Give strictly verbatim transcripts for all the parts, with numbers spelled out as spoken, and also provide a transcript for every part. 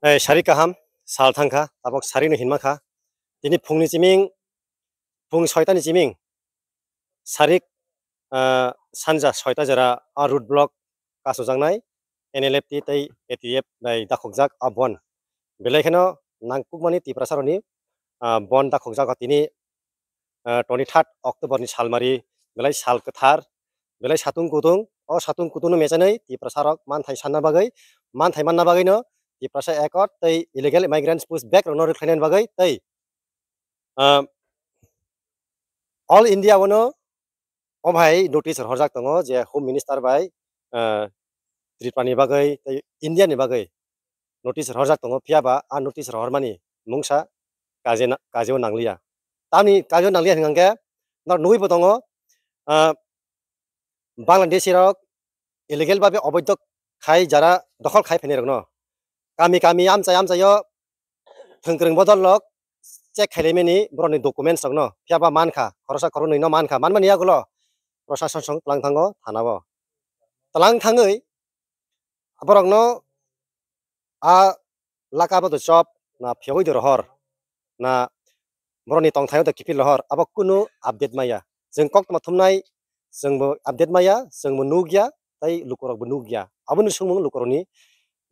Eh, sari kaham, sal thangkha, tabok sari no hinma kha. Tini phungni chiming, phung soita ni chiming, sarik, ah, sanja soita jora a road block kasojaknai N L F T tei A T F bai dakhokjak a bon. Belai kheno nangkukmani Tiprasa rokni, ah, bon dakhokjago tini, ah, twenty third October ni salmari, belai sal kwthar, belai satung kutung, o satung kutung no mechanwi Tiprasa rok manthai sanna bagwi, manthai manna bagwi no Tiprasa Accord tei illegal immigrants push back rok no rwkhlainani bagwi tei, ah, all India o no o bai notice rohorjak tongo je Home Minister bai, ah, Tripura ni bagwi tei India ni bagwi notice rohorjak tongo, phiya ba a notice rohormani mungsa kaje na-, kajeo nangliya. Tamni kajeo nangliya hwnkhe norok nugwi bo tongo, ah, Bangladeshi rok illegal babe oboidho khai jara dokhol khai phainai rokno kami kami amchai amchaio thwngkwrwng bodol rok check khailaimani borokni documents rokno, phiya ba mankha, khoroksa khoroknwi no mankha, manmani yagulo prosason song tlang thango thana o. Tlang thangwi borokno a laka bo to chop na phiyogwi de rohor na borokni tongthaio to kiphil rohor, abo kunu update maya. Chwng koktma thumnai, chwngbo update maya, chwngbo nukya, tei lukurokbo nukya. Aboni swngmung lukurokni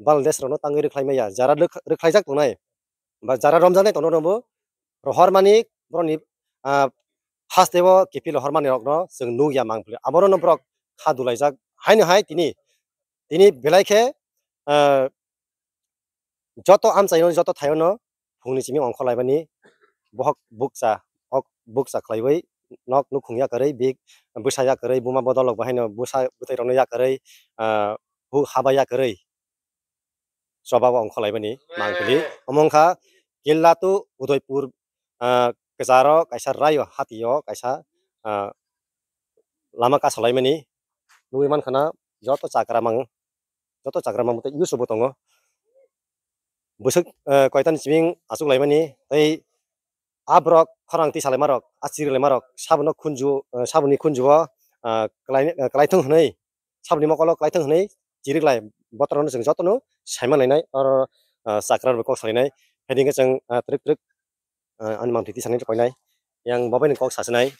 Bangladesh rokno tangwi rwkhlai maya. Jara rwkh-, rwkhlaijak tongnai ba jara romjaknai tongno rokbo rohormani borokni, ah, hasteo kiphil rohormani rokno chwng nukya mangpili. Abono borok kha dulaijak haino hai tini, tini belai khe, ah, joto amchaino, joto thaiono phungni simi ongkhor laimani bohok bukcha, ok bukcha khlaiwi nok nukhung yakarwi, bik bwsa yakarwi, buma bodolrok bahaino bwsa bwtwi rokno yakarwi, ah, hu haba yakarwi choba o ongkhor laimani mangpili. Omo wngkha Killa to Udaipur, ah, kwcharo kaisa raio hatio kaisa, ah, lama kasolaimani nugwi mankha na joto chakramang. Joto chakra mangbo tei use bo tongo. Bwswk, eh, koitani chiming achuk laimani tei a borok khorang twi salai marok, a chiri lai marok, sabono khunju, eh, saboni khunju o, ah, klai, eh, klai thung hwnwi, saboni mokolo klai thung hwnwi chiri lai botorok no chwng jotono saima lainai oro, ah, chakra rok kok salainai. Haini hwnkhe chwng, ah, twrwk twrwk, ah, ani mangtwi twi sanai koinai. Yang bo bai ni kok sasinai.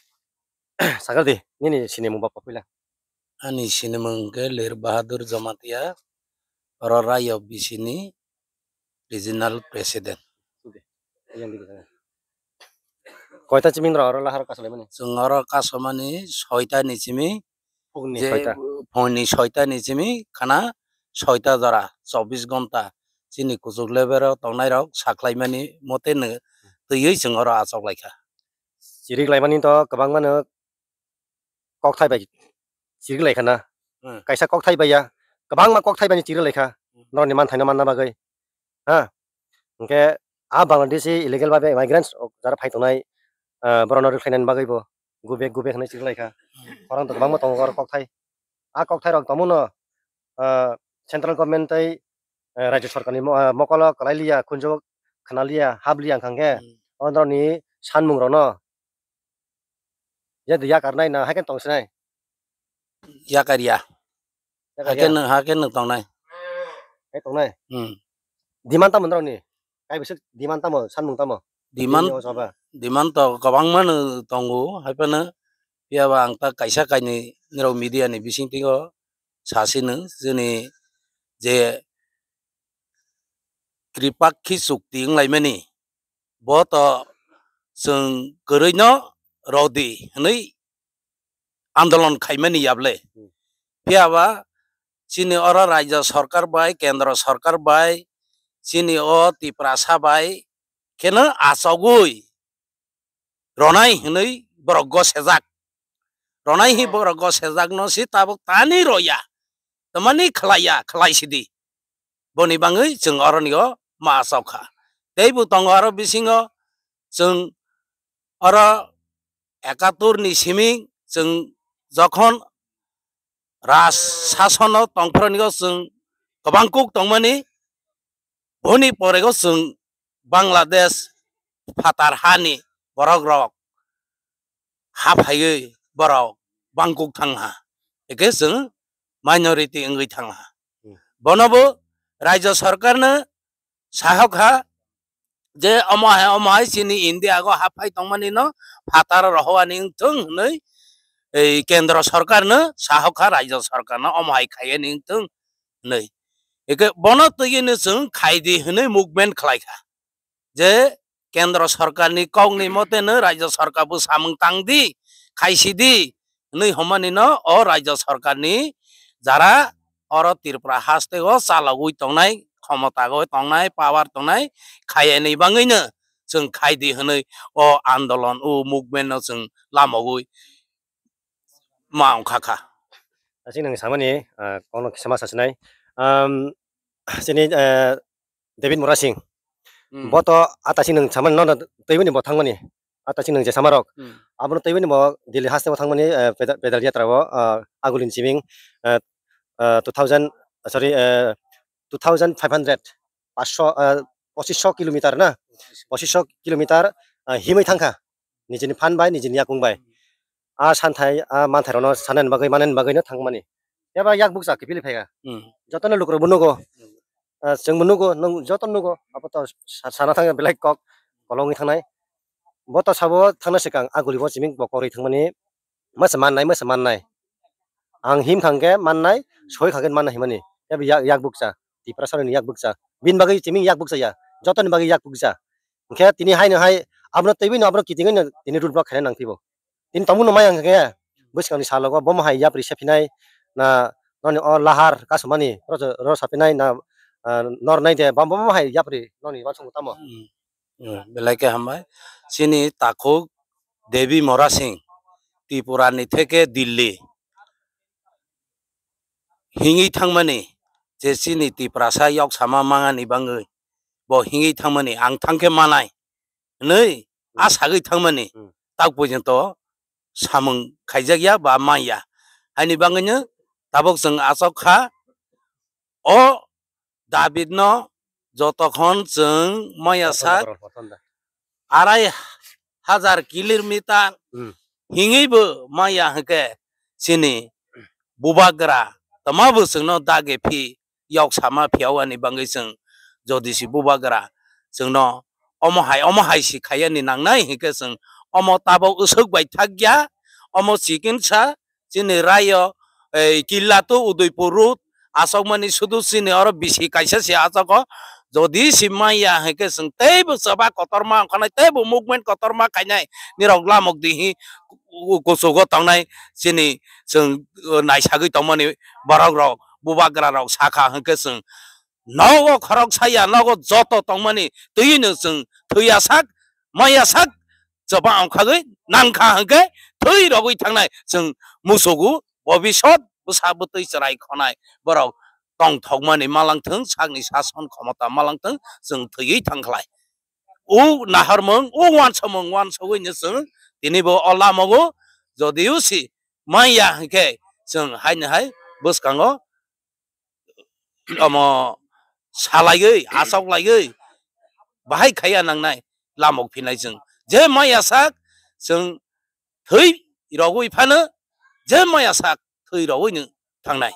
Sakal di, nini sinimung bapa puila. Ani sinimung hwnkhe Lir Bahadur Jamatia, oro Rayo B C ni regional president. Koita chiming rok oro lahar kasalaimani? Chwng oro kasomani soita ni chimi, phungni je soita. Phungni soita ni chimi khana soita jora, chobbish gonta chini kuchuk level o tongnai rok saklaimani mote no twiwi chwng oro achok laikha. Chirik laimani to kwbangma no kokthai bai chirik laikha na. Hmm. Kaisa kokthai bai ya, kwbangma kokthai bai ni chirik laikha. Hmm. Norokni manthaino manna bagwi. Ha? Hwnkhe a Bangladeshi illegal babe migrants jara phai tongnai, ah, borokno rwkhlainani bagwi bo gubek gubek hwnwi chirik laikha. Hmm. Khorang to kwbangma tongo oro kokthai. A kokthai rok tongmano, ah, central government tei, eh, rajya sorkarni mo-, ah, mokolo kwlai liya, khunju khna liya, hap liya wngkha hwnkhe, hmm, o norokni sanmung rokno ya de yakar nai na, hai khe tong sinai. Yakar ya. Yakar ya. Hai khe nwng, hai khe nwng tong nai. Hai tong nai. Hmm. Demand tamo norokni? Kai bisik demand tamo, sanmung tamo? Demand, bini o saba. Demand to kwbangma no tongo, hai phano phiya ba ang ta kaisa kainwi norok media ni bising twi o sa sino, chini je Tripakhi chukti wng laimani, bo to chwng kwrwi no rw di hwnwi andolon khaimani yable. Hmm. Phiya ba chini oro rajya sorkar bai, kendro sorkar bai, chini o Tiprasa bai kheno achogwi ronai hwnwi borok gosejak. Ronai hi borok gosejakno si tabuk tani roya, tamani khlaiya, khlai sidi. Boni bangwi chwng oroni o ma achok kha. Tei bo tongo aro bisingo chwng oro ekatur ni simi chwng jokhon raj sasono tongphuru nio chwng kwbang kuk tongmani, boni porego chwng Bangladesh phatar hani borok rok ha phaiwi borok bangkuk thang ha, eke chwng minority wngwi thang ha. Hmm. Bono bo rajya sarkar no sahok kha je omo hai, omo hai chini India go haphai tongmani no phataro rohowani wngthung hwnwi ei kendro sorkar no sahok kha, rajyo sorkar no omo hai khaiyani wngthung hwnwi. Eke bono twiwi no chwng khaidi hwnwi movement khlai kha. Je kendro sorkarni kokni mote no rajyo sorkar bo samung tang di, khaisi di hwnwi hwnmani no o rajyo sorkarni jara oro Tripura haste o chalogwi tongnai, khomota o tongnai, power tongnai, khaiyani bangwi no chwng khaidi hwnwi o andolon, o movement no chwng lamogwi ma wngkha kha. Aswk nwng samani, ah, kono kisa ma sasinai. Am, chini, eh, David Murasing. Hmm. Bo to ata chini nwng samani nono twiwi ni bo thangmani. Ata chini nwng je samarok. Hmm. Abono twiwi ni bo Delhi haste bo thangmani, eh, peda-, pedal yatra bo, ah, agulin chiming, eh, eh, two thousand, sorry, eh, two thousand five hundred, paanch sho, eh, pochisho kilometer na? Pochisho kilometer, eh, himwi thangkha. Nijini phan bai, nijini yakung bai. A santhai, a manthai rokno sanani bagwi, manani bagwi no thangmani. Yaba yak bukcha kiphilwi phaikha. Hmm. Jotono lukurokbo nugo. Ah, chwngbo nugo, nwng joto nugo. Abo to sa-, sana thangya belai kok kologwi thangnai. Bo to sabo thangna swkang a guli bo chiming bo korwi thangmani. Masa mannai, masa mannai. Ang him thangkhe mannai, soi khangkhe mannai himani. Yaba yak, yak bukcha. Tiprasani yak bukcha. Bini bagwi chiming yak bukcha ya. Jotoni bagwi yak bukcha. Hwnkhe tini haino hai abono twiwi no abono kitingwi no tini road block khaina nang phibo. Tini tongmung no maya hwnkhe bwskangni salogo bomo hai yapri se phinai na noni o lahar kasumani ro, ro sa phinai na, ah, nor nai de bam bomo hai yapri noni uansukmung tamo? Hmm. Hmm. Belai khe hambai. Chini takhuk Devi Mora Singh Tripura ni theke Delhi hingwi thangmani je chini Tiprasa yok sama mangani bangwi bo hingwi thangmani ang thangkhe manai hwnwi Hmm. a sagwi thangmani Hmm. tak porjonto samung khaijakya ba manya. Haini bangwino tabuk chwng achok kha o David no jotokhon chwng maya sak arai hajar kilometer Hmm. hingwi bo maya hwnkhe chini bubagra tama bo chwngno dage phi yok sama phiya ani bangwi chwng jodi si bubagra chwngno omo hai omo hai si khayani nangnai hwnkhe chwng omo tabok usuk bai thakya omo chikinsa chini rayo ei Killato Udaipur road asokmani sudu chini oro bisi kaisa se asoko jodi si maya hwnkhe chwng teibo choba kotorma ongkhanai teibo movement kotorma khainai nirok lamok dihi kuchugo tongnai chini chwng naisagwi tongmani borok rok bubagra rok sakha hwnkhe chwng nogo khorok saya nogo joto tongmani twiwi no chwng thwiya sak maya sak choba ongkhagwi nangkha hwnkhe thwi rogwi thangnai chwng musugo bobisot bwsa bwtwi chwrai khonai borok tongthokmani malangthwng sakni sason khomota malangthwng chwng thwiwi thangkhlai. O naharmung o wansomung wansogwi no chwng tini bo o lamogo jodiyo si maya hwnkhe chwng haino hai bwskango omo salaiwi achoklaiwi bahai khaiya nangnai lamok phinai chwng je maya sak chwng thwi rogwi phano je maya sak thwi rogwi no thangnai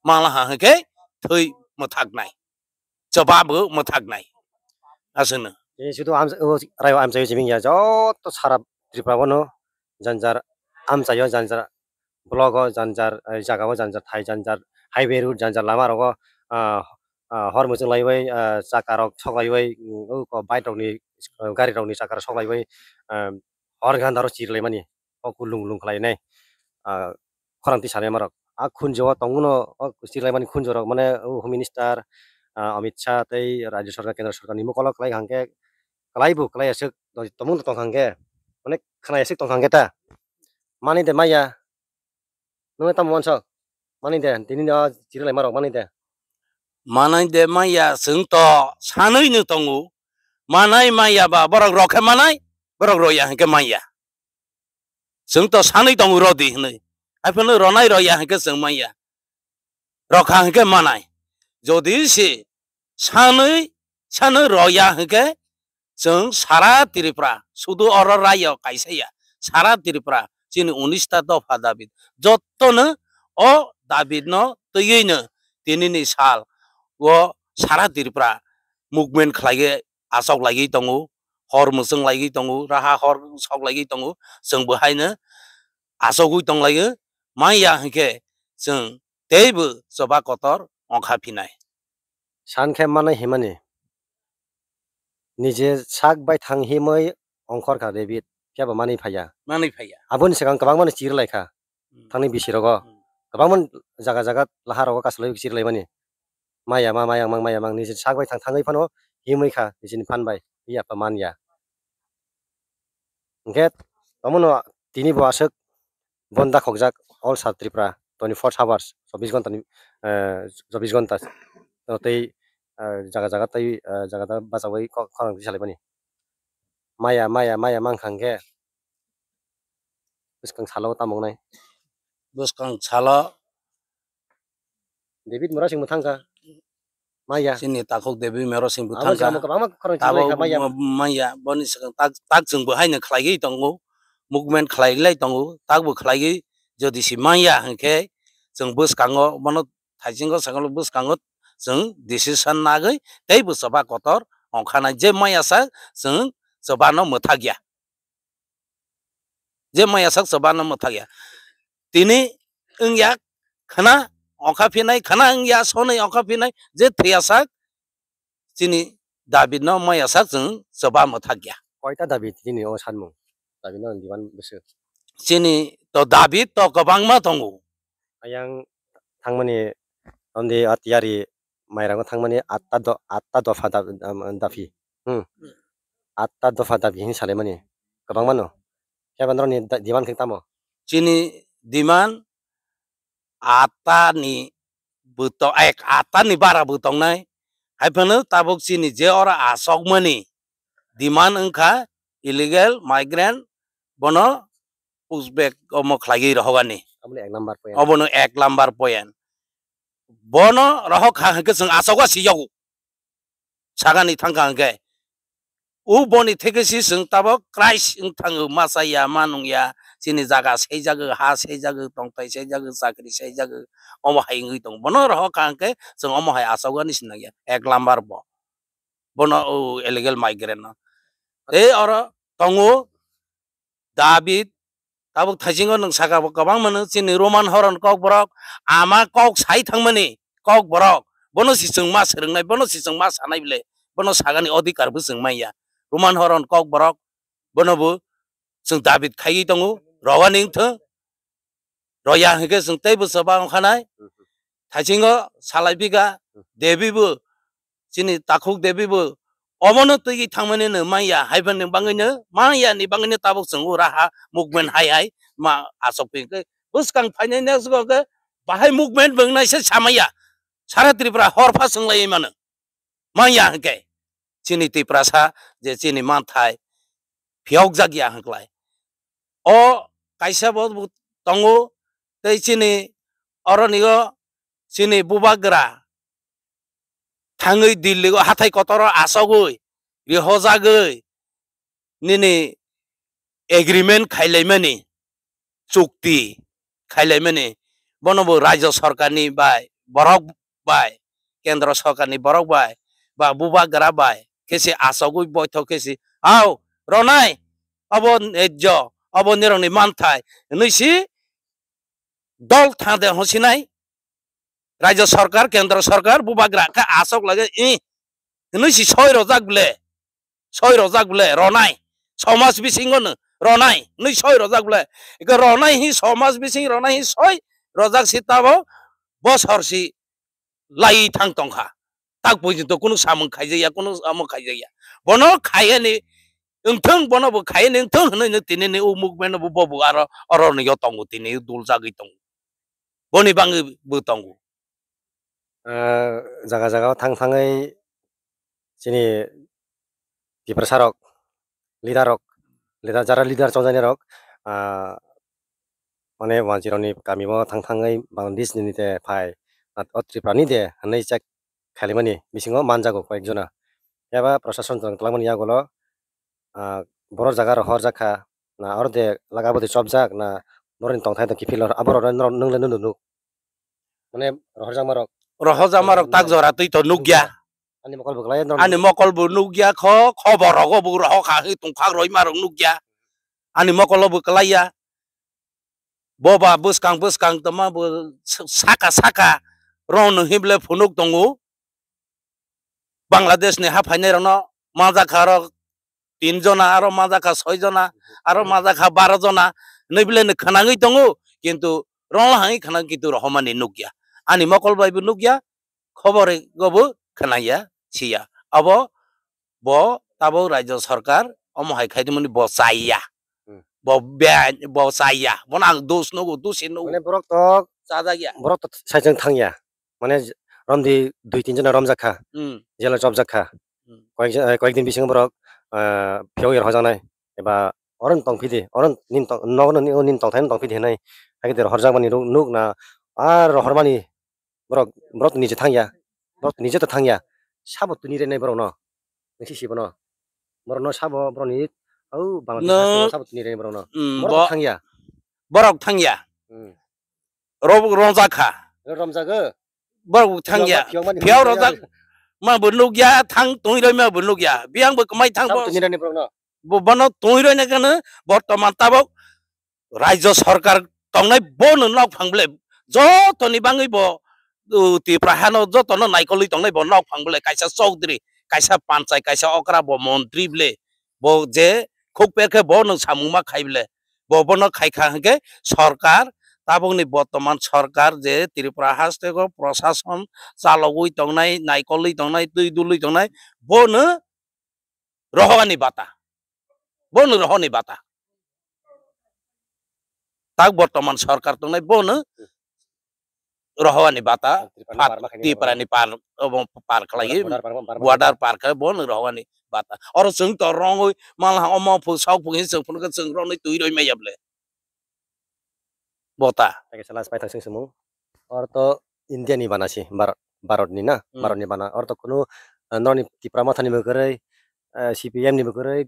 mangla ha hwnkhe thwi mwthaknai chobabo mwthaknai aswkno. Tei sudu am-, o rayo amchaio simi ya joto sara Tripura bono janjar amchaio janjar blogo janjar, eh, jagao janjar thai janjar highway road janjar lama rogo, ah, ah, hor muchung laiwi, ah, chaka rok sok laiwi, mm, o ko bike rokni, ah, gari rokni chaka rok sok laiwi, ah, hor ganda ro chiri laimani o kulung lung khlai nai, ah, khorang twi sanai marok. A khunjo o tongmano o chiri laimani khunjo rok mane o Home Minister, ah, Amit Shah tei Rajya Sarkar Kendra Sarkar ni mokolo kwlai hwnkhe kwlai bo kwlai aswk tongmung tong hwnkhe mane khwnai aswk tong hwnkhe ta. Mani de maya. Nwng tamo wansok? Mani de, tini no chiri lai marok mani de. Manai de maya, chwng to sanwi no tongo. Manai maya ba, borok rok khe manai, borok roya hwnkhe maya. Chwng to sanwi tongo rodi hwnwi. Haiphano ronai roya hwnkhe chwng maya. Rokha hwnkhe manai. Jodi se sanwi, sanwi roya hwnkhe chwng sara Tripura, sudu oro rayo kaisa ya, sara Tripura chini unis ta dopha David. Jotono o David no twiwi no tinini sal o sara Tripura movement khlaiwi asok laiwi tongo, hor mwchwng laiwi tongo, raha hor sok laiwi tongo, chwng bo haino asogwi tonglaio, manya hinkhe chwng teibo choba kotor ongkha phinai. San khe manai himani, nije sak bai thang himwi ongkhor kha David, phiya bo manwi phaiya. Manwi phaiya. Aboni swkang kwbangmano chir lai kha. Hmm. Thangni bisi rogo. Hmm. Kwbangma jaga jaga laha rogo kasalai chir lai mani. Maya ma, maya mang, maya mang, nije sak bai thang thangwi phano himwi kha, nijini phan bai. Iya pa man ya. Hinkhe omono tini bo aswk bon da khokjak All South Tripura twenty four hours, chobbish ghonta ni, eh, chobbish ghonta. Tei, eh, jaga jaga tei, eh, jaga jaga bachagwi kok-, khorang twi salaimani. Maya, maya, maya mankha hinkhe bwskang salo tamo wngnai. Bwskang salo David Murasing bo thangkha. Maya. Chini takhuk David Murasing bo abo thangkha. Jamo kwbangma khorang Abo chilai kha, maya. Ma-, maya. Boni swkang tak, tak chwng bo haino khlaigwi tongo. Movement khlailai tongo. Tak bo khlaigwi jodi si maya hinkhe chwng bwskango bono thaisingo sakalo bwskango chwng decision nagwi tei bo choba kotor ongkha nai je maya sak chwng choba no mwthak ya. Je maya sak choba no mwthak ya. Tini wngya khna ongkha phinai, khna wngya sonwi ongkha phinai, je thwiya sak chini David no maya sak chwng choba mwthak ya. Koita David tini o sanmung? David no diwan bwswk. Chini to David to kwbangma tongo. Ayang thangmani ondi atiyari mairango thangmani atta do-, atta dopha dap-, um, daphi. Hmm. Atta dopha daphi hin salaimani. Kwbangma no. Khe bandroni da-, demand khe tamo? Chini demand atta ni bwtong, ek atta ni bara bwtongnai. Hai phano tabuk chini je oro asokmani demand wngkha illegal migrant bono pushback omo khlaiwi rohogani. Aboni ek number point. Obono ek number point. Bono rohok kha hwnkhe chwng asogo si yago. Sagani thangkha hwnkhe. U boni theke si chwng tabok Christ wng thango, masa ya, ma nung ya, chini jaga seijago, ha seijago, tongthai seijago, chakri seijago, omo hai wngwi tongo. Bono rohok kha hwnkhe chwng omo hai asogani si nang ya, ek number bo. Bono o illegal migrant no. Tei oro tongo David, tabuk thaisingo nwng saka bo kwbang mano, chini Roman horon kokborok, ama kok sai thangmani kokborok, bono si chwng ma swrwngnai, bono si chwng ma sanai bile, bono sagani odhikar bo chwng manya. Roman horon kokborok, bono bo chwng David khaiwi tongo, rowani wngthwng. Roya hwnkhe chwng teibo choba wngkhanai. Mhm. Thaisingo salai bikha, mhm, Devi bo, chini takhuk Devi bo, omono twiwi thangmani no manya, hai phano bangwino, manya ni bangwino tabuk chwng o raha movement hai hai ma asok phi hwnkhe bwskang phainai next go khe bahai movement bo wngnai se samaya. Sara Tripura hor pha chwng lai mano. Manya hwnkhe chini Tiprasa je chini manthai phiyokjak ya hwnkhlai. O kaisa bo bo tongo tei chini oroni o chini bubagra thangwi Delhi o hathai kotor o asogwi rihojagwi nini agreement khailaimani, chukti khailaimani, bono bo rajyo sorkarni bai, borok bai, kendro sorkarni borok bai, ba bubagra bai khe se achogwi boithok khe se, "Au, ronai, obo nejjo, obo nirokni manthai," hwnwi si dol thang de hwnsinai. Rajya sarkar, kendra sarkar, bubagra khe asok lage, "Ih," hwnwi si soi rojak ble, soi rojak ble, ronai, somaj bisingo no ronai, hwnwi soi rojak ble. Eko ronai hi somaj bising ronai hi soi rojak si tabo bosor si lai thang tongkha. Tak pojinto kunu samung khaijakya, kunu samung khaijakya. Bono khaiyani wngthung, bono bo khaiyani wngthung hwnwi no tini ni o movement bo, bo, bo aro, oro ni yo tongo tini duljagwi tongo. Boni bangwi bo tongo. Ah, jaga jaga o thang thangwi chini Tiprasa rok, leader rok, leader, jara leader chongjani rok, ah, mane wanjirokni kami o thang thangwi Bangladesh ni de phai, o Tripura ni de hwnwi check khalimani bisingo manjago koyek jona. Phiya ba proshashan twlangmani yagulo, ah, borok jaga rohorjak kha, na oro de laga bwtwi chopjak, na borokni tongthai tong kiphilwi aborok no nwng le nwngnuk. Mane rohorjakma rok. Rohorjakma rok tak jora twi to nukya. Ani mokol bo kwlai, ani mokol bo nukya kho, khobor rogo bo rohor kha hi tongkhak roi ma rok nukya. Ani mokol bo kwlai ya. Bo ba bwskang bwskang tongma bo saka saka rong no hible phunuk tongo. Bangladesh ni ha phainai rok no manjakha aro tin jona, aro manjakha soi jona, aro manjakha baro jona hinwi belai no khwnangwi tongo, kintu rong hangwi khwnang kintu rohormani nukya. Ani mokol bai bo nukya, khobor go bo khwnaya, siya. Abo bo tabuk rajya sarkar omo hai khaimani bo chaya. Hmm. Bo be-, bo chaya. Bono ang dos nugo, dosi nugo. Mane borok to chajakya. Borok to saichung thangya. Mane romdi dui tin jona romjak kha. Hmm. Jela chopjak kha. Hmm. Koyek, eh, koyek din bisingo borok, eh, phiyok yer hojaknai. Eba oro tongphidi, oro nin tong-, nogo nin tongthai tongphidi hinai. Hakhe horjakmani nuk na ar hormani Borok, borok to nije thangya. Borok to nije to thangya. Sabo tuni rwnai borok no. Nisi sibo no. Borok no sabo borok ni, au, Bangladesh no, sabo tuni rwnai borok no. Mm, borok bo-, thangya. Borok thangya. Hmm. Rob-, romjak kha. Romjago. Borok thangya. Phiyok ma, phiyok ma, phiyok romjak. Ma bo nukya, thang tungwi roi ma bo nukya. Biyang bo kwmai thang sabo bo. Tuni rwnai borok no. Bo bono tungwi roi na khe no bortoman tabok Rajya sarkar tongnai bono nok phang bwle, jotoni bangwi bo, uh, Tipra hano jotono naikolwi tongnai bo nok phang bwle, kaisa chowdhury, kaisa panchai, kaisa okra bo montri bwle, bo je khuk per khe bo nwng samung ma khai bwle, bo bono khai kha hwnkhe sarkar, tabukni bortoman sarkar je Tripura hasteo prosason chalogwi tongnai, naikolwi tongnai, twi dulwi tongnai, bono rohorani bata. Bono rohorani bata. Tak bortoman sarkar tongnai bono rohorani bata. Tiprani par, par ma khaini Tiprani par, obo par khlai, border, border, border, border par khlai bono rohorani bata. Oro chwng to rongwi malha omo phu sok phu hin chwng phunukhe chwng rokni twi roi maya bwle. Bota. Tei kaisa last paithak swng swmung. Oro to India ni bana si, Bharat, Bharat ni na, hmm, Bharat ni bana. Oro to kunu, eh, noni Tipra Motha ni bo kwrwi, eh, C P I M ni bo kwrwi,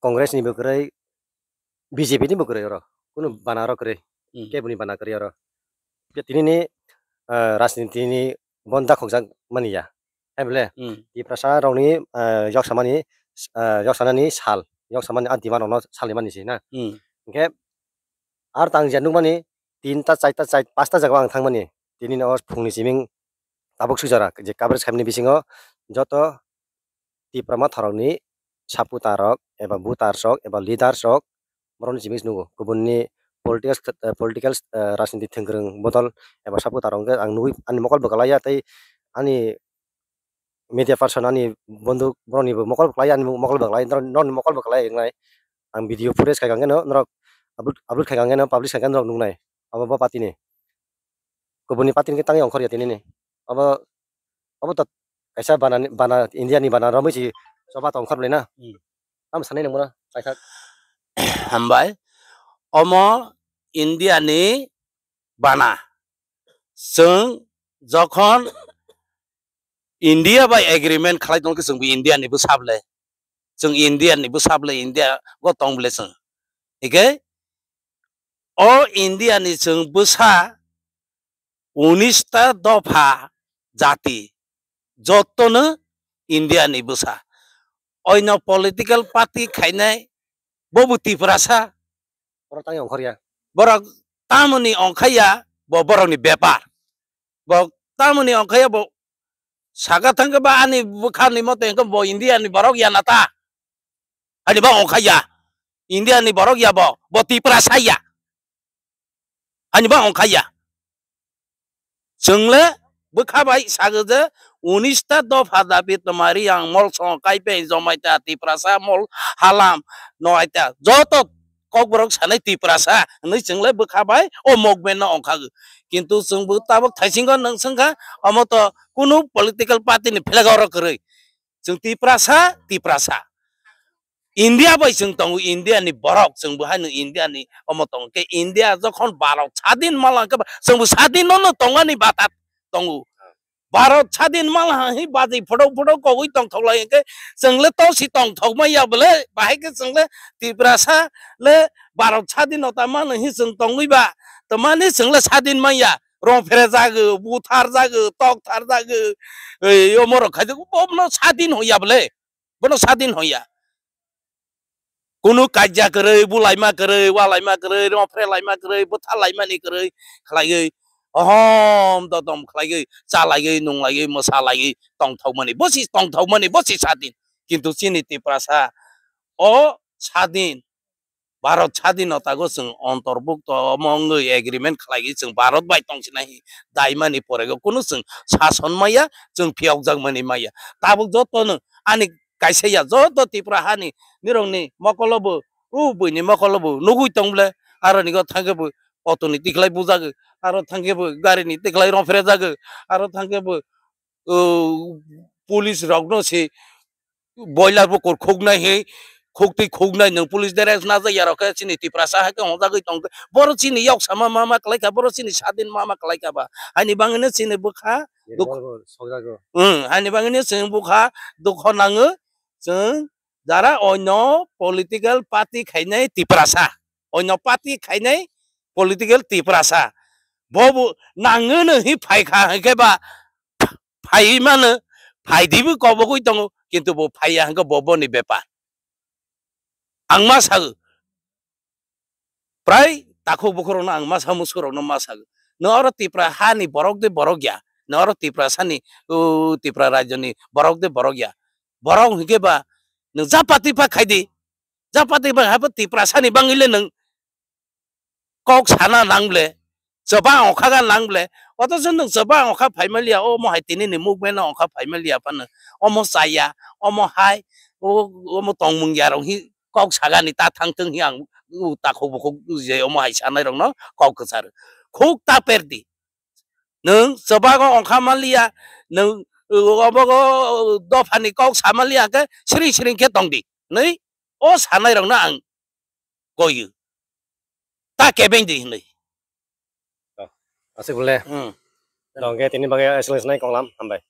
Congress ni bo kwrwi, B J P ni bo kwrwi oro. Kunu bana oro kwrwi. Hmm. Keboni bana kwrwi oro. Tini ni, eh, rajniti ni bon dakhokjak mani ya. Hai bole, hmm, Tiprasa rokni, eh, yok samani, eh, yok sanani sal, yok samani a demand rokno salni mani se na. Hmm. Hingke ar tang je nukmani tinta, charta, char, pasta jaga o ang thangmani. Tini no phungni siming tabuk swijak je coverage khaimani bisingo joto Tipra Motha rokni supporter rok eba voters rok eba leaders rok borokni simi nugo. Kubunni politics, eh, political, eh, rajniti thwngkwrwng bodol eba supporter rok hwnkhe ang nugwi ani mokol bwkhalaiya tei ani media person ani bondhu borokni bo mokol bwkhalai ani mokol bwkhalai norokni mokol bwkhalai wngnai. Ang video footage khaikha hwnkhe no norok upload, upload khaikha hwnkhe no publish khaikha norok nuknai. Abo bo party ni. Kubunni party hwnkhe tangwi ongkhorya tini ni. Abo Obo to kaisa bana ni, bana India ni bana romwi si choba tong khar bwlai na. Hmm. Tamo sanai nang mano, paithak. Hambai. Omo India ni bana. Chwng jokhon India bai agreement khlai tong khe chwng bo India ni bwsa bwle. Chwng India ni bwsa bwle, India go tong bwle chwng. Hike o India ni chwng bwsa unis ta dopha jati, jotono India ni bwsa. Oino political party khainai bobo Tiprasa. Borok tangwi ongkhorya. Borok tamoni ongkhaiya, bo borokni bepar. Bo tamoni ongkhaiya, bo saka thangkhe ba ani bwkhani mote hwnkhe bo India ni borok ya na ta. Ani ba ongkhaiya. India ni borok ya bo, bo Tiprasa ya. Ani ba ongkhaiya. Chwngle bwkha bai sago je unis ta dopha dabi twmari ang mol song kaipe jomai ta Tiprasa mol halam noi ta joto kokborok sanai Tiprasa hinwi chwngle bwkha bai o movement no ongkhago. Kintu chwng bo tabuk thaisingo nwng swngkha omo to kunu political party ni flag oro kwrwi. Chwng Tiprasa, Tiprasa. India bai chwng tongo, India ni borok, chwng bo haino India ni omo tongo. Khe India jokhon Bharat sadin mala khe chwng bo sadin no, no tongani bata tongo. Bharat sadin mala hi baji photo photo kogwi tongthok lai khe chwng le tosi tongthok maya bole, bahai khe chwng le Tiprasa le Bharat sadin no ta mano hi chwng tongwi ba, to mani chwng le sadin maya. rong phere jago, buthar jago, tok thar jago, ei, omo rok khai jago, bono sadin hoya bole, bono sadin hoya. Kunu kaijak kwrwi, bulaima kwrwi, walaima kwrwi, rong phere laima kwrwi, butha laimani kwrwi khlaiwi, ohom dodom khlaiwi, chalaiwi, nunglaiwi, mwsalaiwi tongthokmani, bo si tongthokmani, bo si sadin. Kintu chini Tiprasa o sadin, Bharat sadinota go chwng ontorbukto omo wngwi agreement khlaiwi chwng Bharat bai tongsinai hi daimani porego kunu chwng sason maya, chwng phiyokjakmani maya. Tabuk jotono ani kaisa ya, joto Tripura hani nirokni mokolobo, o buini mokolobo nugwi tong bole, aro nigo thangkhe bo auto ni tikhlai bujago, aro thangkhe bo gari ni tikhlai rong phere jago, aro thangkhe bo, o, police rokno se boiler bo kur khuknai he, khuktwi khuknai nwng police dress najak ya rok khe chini Tiprasa hai khe hongjagwi tong khe. Boro chini yok sama ma ma kwlai kha, boro chini sadin ma ma kwlai kha ba. Haini bangwino chini bwkha duk-, Revolver sokjago. Hmm, haini bangwino chwng bwkha dukho nango, chwng jara onyo political party khainai Tiprasa, onyo party khainai political Tiprasa. Bo bo nangwino hi phai kha hai khe ba phai mano, phai dibo kobogwi tongo, kintu bo phai ya hwnkhe bo boni bepar. Ang ma sago, prai takhuk bukhuk rokno ang ma sa, musu rokno ma sago. Nwng oro Tipra hani borok de borok ya, nwng oro Tiprasani, o, Tipra rajyoni borok de borok ya. Borok hwnkhe ba nwng japati pha khai di, japati pha hai Tiprasani bangwi le nwng kok sana nang ble, chwbang okha ga nang ble, othocho nwng chwbang okha phai maliya, omo hai tini ni movement no okha phai maliya phano, omo chaya, omo hai, o, omo tongmung ya rok hi kok sagani ta thang thung hi ang, u, takhuk bukhuk je omo hai sanai rok no kok kwcharo. Khuk ta per di. Nwng chwbago okha maliya, nwng, u, obogo dophani kok sa maliya khe siring siring khe tong di. Nwi o sanai rok no ang koiyo. Ta kebeng di hinwi. Oh, aswk bole. Hmm. Tongke tini bagwi aswk nai konglam, hambai.